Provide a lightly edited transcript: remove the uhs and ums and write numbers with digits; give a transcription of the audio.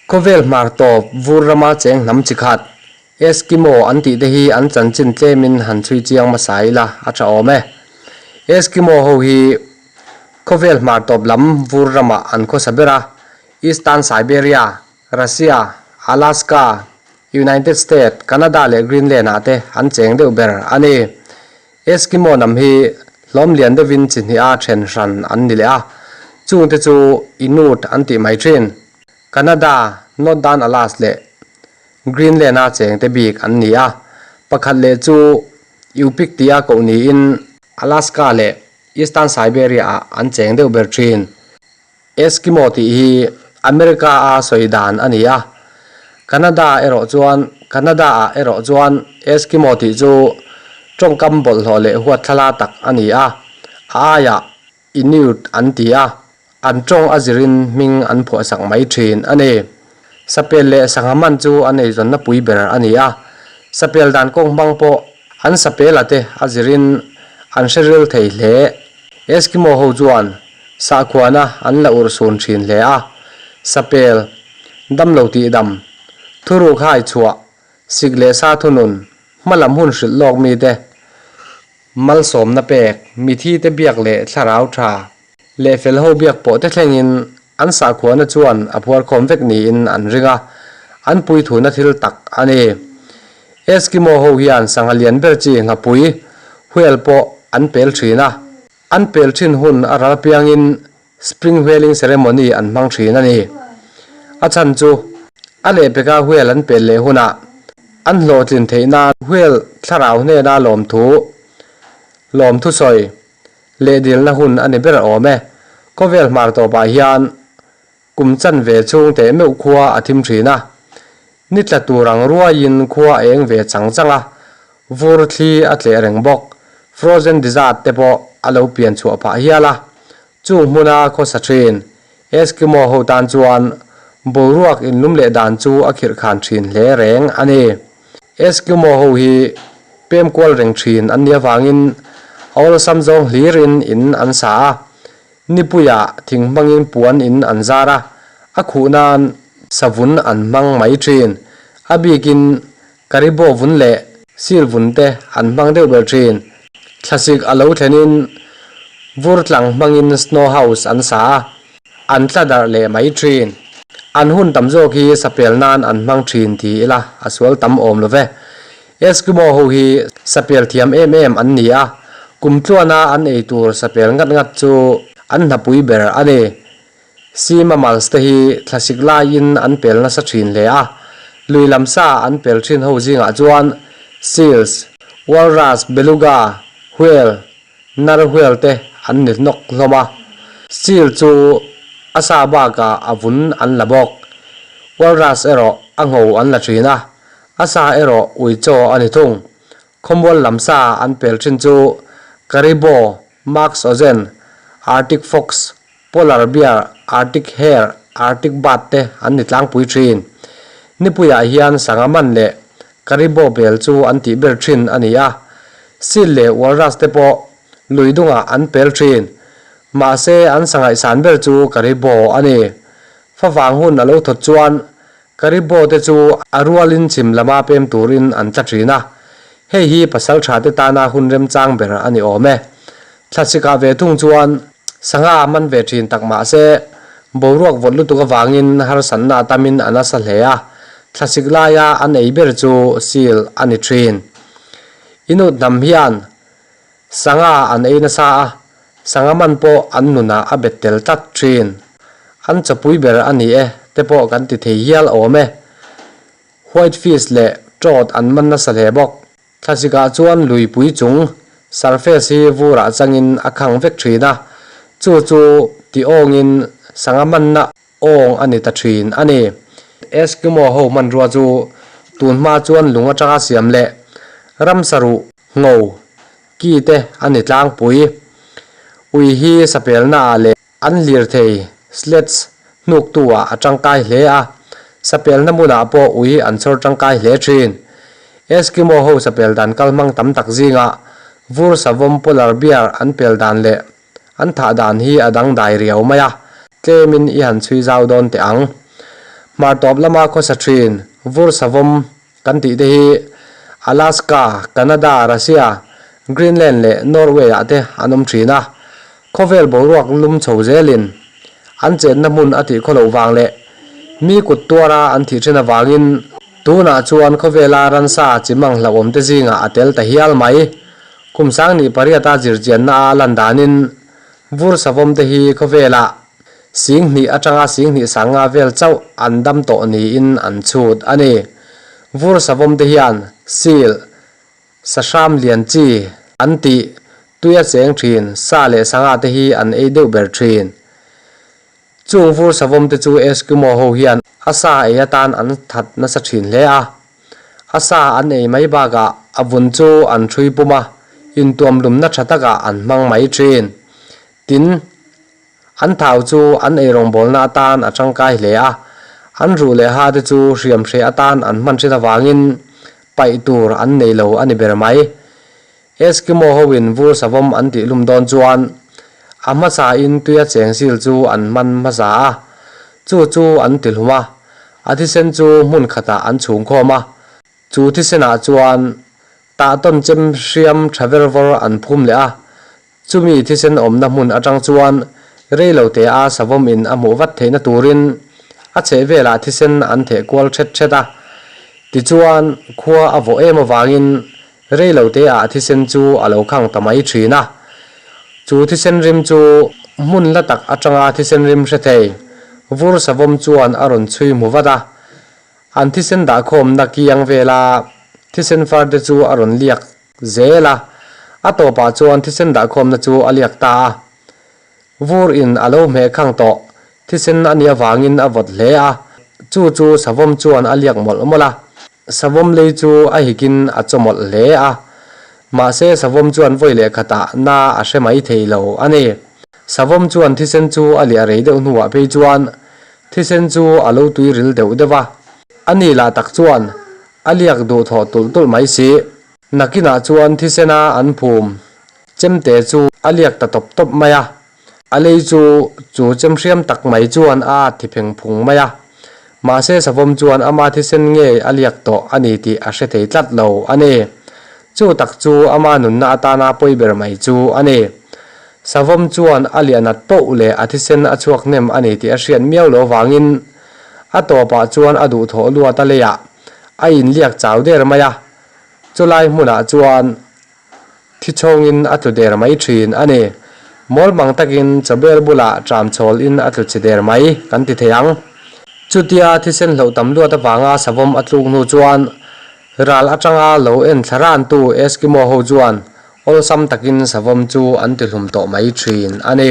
Khawvel hmar tawp vur rama cheng hnam chi khat, Eskimo an tih te hi an chanchin tlemin han chhui chiang hmasa ila a tha awm e. Eskimo ho hi khawvel hmar tawp lam vur ramah an khawsa ber a, Eastern Siberia, Russia, Alaska, United States, Canada leh Greenland ah te an cheng deuh ber a ni. Eskimo hnam hi hlawm lian deuhin chi hnih a then hran an ni leh a, chungte chu Inuit an tih mai thin. Canada, Northern Alas leh Greenland a chengte bik an ni a, pakhat leh chu Yupik tia koh niin Alaska leh Eastern Siberia ah an cheng deuh ber thin. Eskimo tih hi America a sawi dan a ni a, Canada erawh chuan Canada ah erawh chuan Eskimo tih chu tawngkam bawlhhlawh leh huatthlala tak a ni a, a aiah Inuit an ti a, an tawng a zirin hming an phuahsak mai thin a ni. Sapel leh sangha man chu an eizawnna pui ber a ni a, sapel dan kawng hmang pawh an sapela te a zirin an hre ril thei hle. Eskimo ho chuan sahkhuana an la urh sun thin hle a, sapel, damlo tihdam, thuruk hai chhuah, sik leh sa thunun, hmalam hun hrilh lawk mite malsawmna pek, mithi te biak leh thlarau tha leh fel ho biak pawh te thlengin an sahkhuana chuan a phuarkhawm vek niin an ring a, an puithuna thil tak a ni. Eskimo ho hian sangha lian ber chi nghapui, whale, pawh an pel thin a, an pel thin hun a ral piangin Spring Whaling Ceremony an hmang thin a ni. A chhan chu a lehpeka whale an pel leh hunah an hlawhtlin theih nan whale thlarau hnena lawmthu lawmthu sawi leh dilna hun a ni ber awm e. Khawvel hmar tawpah hian Kum chanve chhung teh meuh khua a thim thin a, ni tla tur ang ruaiin khua a eng ve chang chang a, vur thli a tleh reng bawk. Frozen dessert te pawh a lo pian chhuah phah hial a, chung hmuna khawsa thin Eskimo ho tan chuan boruak inlum leh dan chu a khirh khan thin hle reng a ni. Eskimo ho hi pem kual reng thin an nih avangin a awlsam zawng hlirin in an sa a, Nipuiah thing hmangin puan in an zar a, a khuh nan savun an hmang mai thin. A bikin caribou vun leh seal vun te an hmang deuh ber thin. Thlasik a lo thlenin vur tlang hmangin snow house an sa a, an tla darh leh mai thin. An hun tam zawk hi sapel nan an hmang thin ti ila a sual tam awm lo ve. Eskimo ho hi sapel thiam em em an ni a, kum tluana an ei tur sapel ngat ngat chu an hnapui ber a ni. Sea mammals te hi thlasik laiin an pel nasa thin hle a, lui lam sa an pel thin ho zingah chuan seals, walrus, beluga, whale, narwhale te an ni hnawk hlawm a. Seal chu a sa bakah a vun an la bawk. Walrus erawh a ngho an la thin a, A sa erawh ui chaw a ni thung. Khawmual lam sa an pel thin chu Caribou, Musk Oxen, Arctic Fox, Polar Bear, Arctic Hare, Arctic Bat te an ni tlangpui thin. Nipuiah hian sangha man leh Caribou bel chu an tih ber thin a ni a. Seal leh Walrus te pawh lui dungah an pel thin. Mahse an sangaihsan ber chu Caribou a ni. Favang hun a lo thawt chuan Caribou te chu a rualin chhim lama pem turin an tla thin a, hei hi pasal tha te tana hun remchang ber a ni awm e. Thlasika ve thung chuan sangha a man ve thin tak mah se, boruak vawt lutuk avangin harsatna a tamin a nasa hle a, thlasik laia an ei ber chu seal a ni thin. Inut hnam hian Sangha an ei nasa a, sangha man pawh an nunah a bet tel tlat thin. An chawpui ber a ni e te pawh kan ti thei hial awm e. White fish leh trout an man nasa hle bawk. Thlasik-ah chuan luipui chung surface hi vurah changin a khang vek thin a, chu chu ti awngin sangha manna awng a ni ta thin a ni. Eskimo ho hmanrua chu tun hma chuan lung atanga siam leh ramsa ruh Ngho, ki te a ni tlangpui. Ui hi sapelna ah leh an hlir thei sleds hnuktu ah a tangkai hle a, sapelna hmunah pawh ui an chhawr tangkai hle thin. Eskimo ho sapel dan kal hmang tam tak zingah vur savawm polar bear an pel dan leh an thah dan hi a dangdai riau mai a, tlemin i han chhui zau dawn teh ang. Hmar tawp lama khawsa thin vur savawm kan tih te hi Alaska, Canada, Russia, Greenland leh Norway ah te an awm thin a. Khawvel boruak lum chho zelin an chenna hmun a tih khawloh vang leh mi kut tuara an thih thin avangin tunah chuan khawvela ransa chi mang hlauhawm te zingah a tel ta hial mai. Kum sangni pariata zirchianna a lan danin vur savawm te hi khawvelah Singhnih atanga singhnih sanga vel chauh an dam tawh niin an chhut a ni. Vur savawm te hian seal, sahram lian chi an tih tuia cheng thin sa leh sangha te hi an ei deuh ber thin. Chung vur savawm te chu Eskimo ho hian a sa ei atan an that nasa thin hle a. A sa an ei mai bakah a vun chu an hrui pum a, intuamlumna tha takah an hmang mai thin. Tin, an thau chu an eirawngbawlna atan a tangkai hle a, an ruh leh ha te chu hriam hreh atan an hman thin avangin paih tur an nei lo a ni ber mai. Eskimo hoin vur savawm an tih lum dawn chuan a hmasain tuia cheng sil chu an hman hmasa a, chu chu an ti hlum a, a thisen chu hmun khatah an chhung khawm a, chu thisenah chuan tahtawn chem hriam tha ver vawr an phum leh a, Chumi thisen awmna hmun atang chuan reilote a savawm in a hmuh vat theihna turin a chhehvelah thisen an theh kual thet thet a. Tichuan, khua a vawh em avangin reilote ah thisen chu a lo khang ta mai thin a. Chu thisen rim chu hmun la tak atanga thisen rim hre thei vur savawm chuan a rawn chhui hmu vat a. An thisen dahkhawmna kiang vela thisen far te chu a rawn liak Zel a, a tawpah chuan thisen dahkhawmna chu a liak ta a. Vur in a lo hmeh khang tawh, thisen a nih avangin a vawt hle a, chu chu savawm chuan a liak mawlh mawlh a. Savawm lei chu a hikin a chaw mawlh hle a, mahse savawm chuan vawi leh khatah na a hre mai thei lo a ni. Savawm chuan thisen chu a liah rei deuh hnuah phei chuan thisen chu a lo tui ril deuh deuh a, a ni lah tak chuan a liak duh thawh tulh tulh mai si. Nakinah chuan thisena an phum chemte chu a liak ta tawp tawp mai a, a lei chu chu chemhriam tak mai chuan a at thi pheng phung mai a. Mahse savawm chuan ama thisen ngei a liak tawh a ni tih a hre thei tlat lo a ni. Chu tak chu ama nunna atana pawi ber mai chu a ni. Savawm chuan a liah nat poh leh a thisen a chhuak hnem a ni tih a hriat miau lo vangin a tawpah chuan a duhthawh luat a leiah a inliak chau der mai a. Chulai hmunah chuan thi chhawngin a tlu der mai thin a ni. Mawlmang takin chawbel bulah tram chhawlin a tlu chhe der mai kan ti thei ang. Chutia thisen hloh tam luat avanga savawm a tluk hnu chuan ral atanga lo en thla rantu Eskimo ho chuan awlsam takin savawm chu an ti hlum tawh mai thin a ni.